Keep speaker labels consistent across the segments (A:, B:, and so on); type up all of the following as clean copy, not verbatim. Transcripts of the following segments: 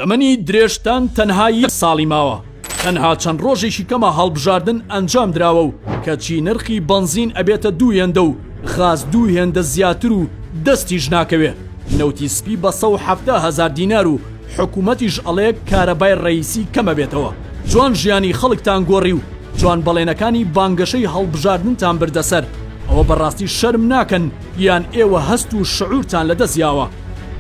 A: تەمەنی درێژتان تەنها یەک ساڵی ماوە، تەنها چەند ڕۆژێکی کەمە هەڵبژاردن ئەنجام دراوە و کەچی نرخی بەنزین ئەبێتە دوو هێندە و غاز دوو هێندە زیاتر و دەستیش ناکەوێ نەوتی سپی بە 170 هەزار دینار و حکومەتیش ئەڵێ کارەبای ڕەئیسی کەمەبێتەوە. جوان ژیانی خەڵکتان گۆڕی و جوان بەڵێنەکانی بانگەشەی هەڵبژاردنتان بردە سەر، ئەوە بەڕاستی شەرم ناکەن یان ئێوە هەست و شعورتان لەدەست یاوە؟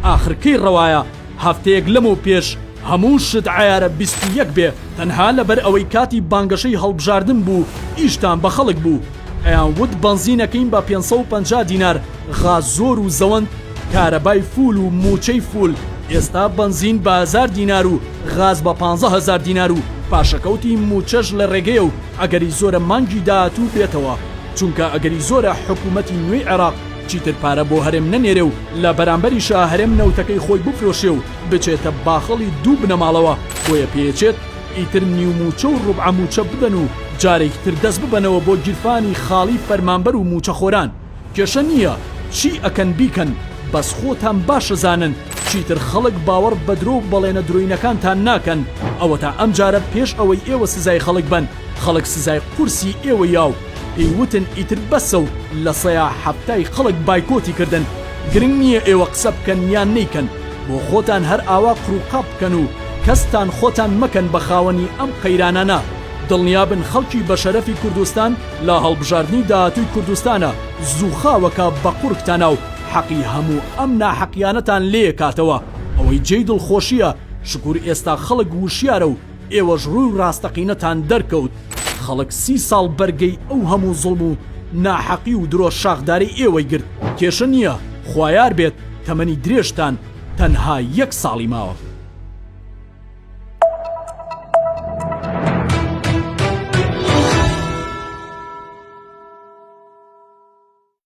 A: ئاخر کەی ڕەوایە هەفتەیەک لەمەو پێش هەموو شت عەیارە 21 بێ تەنها لەبەر ئەوەی کاتی بانگەشەی هەڵبژاردن بوو ئیشتان بە خەڵک بوو ئەیان وت بەنزین ئەکەین بە 550 دینار غاز زۆر و زەوەند کارەبای فول و موچەی فول ئێستا بەنزین بە هەزار دینار و غاز بە پانزە هەزار دینار و پاشەکەوتی موچەش لە ڕێگەیە و ئەگەری زۆرە مانگی داهاتوو بێتەوە چونکە ئەگەری زۆرە حکومەتی نوێی عێراق چیتر پارە بۆ هەرێم نەنێرێ و لە بەرامبەریشا هەرێم نەوتەکەی خۆی بفرۆشێ و بچێتە باخەڵی دوو بنەماڵەوە بۆیە پێیەچێت ئیتر نیو موچە و ڕوبعە موچە بدەن و جارێکی تر دەست ببەنەوە بۆ گیرفانی خاڵی فەرمانبەر و موچەخۆران. کێشە نییە چی ئەکەن بیکەن بەس خۆتان باش ئەزانن چیتر خەڵک باوەڕ بە درۆ و بەڵێنە درۆینەکانتان ناکەن ئەوەتا ئەمجارە پێش ئەوەی ئێوە سزای خەڵک بەن خەڵک سزای قورسی ئێوەی یا و پێی وتن ئیتر بەسە و لە سەیا حەفتای خەڵک بایکۆتی کردن گرنگ نییە ئێوە قسە بکەن یان نەیکەن بۆ خۆتان هەر ئاوا قڕوقاپ بکەن و کەستان خۆتان مەکەن بە خاوەنی ئەم قەیرانانە دڵنیابن خەڵکی بەشەرەفی کوردستان لە هەڵبژاردنی داهاتووی کوردستانا زووخاوەکە بە قوڕگتانا و حەقی هەموو ئەم ناحەقیانەتان لێکاتەوە ئەوەی جێی دڵخۆشیە شکور ئێستا خەڵک وشیارە و ئێوەش ڕووی ڕاستەقینەتان دەرکەوت خەڵک سی ساڵ بەرگەی ئەو هەموو زوڵم و ناحەقی و درۆ شاخدارەی ئێوەی گرت کێشە نیە خوایار بێت تەمەنی درێژتان تەنها یەک ساڵی ماوە.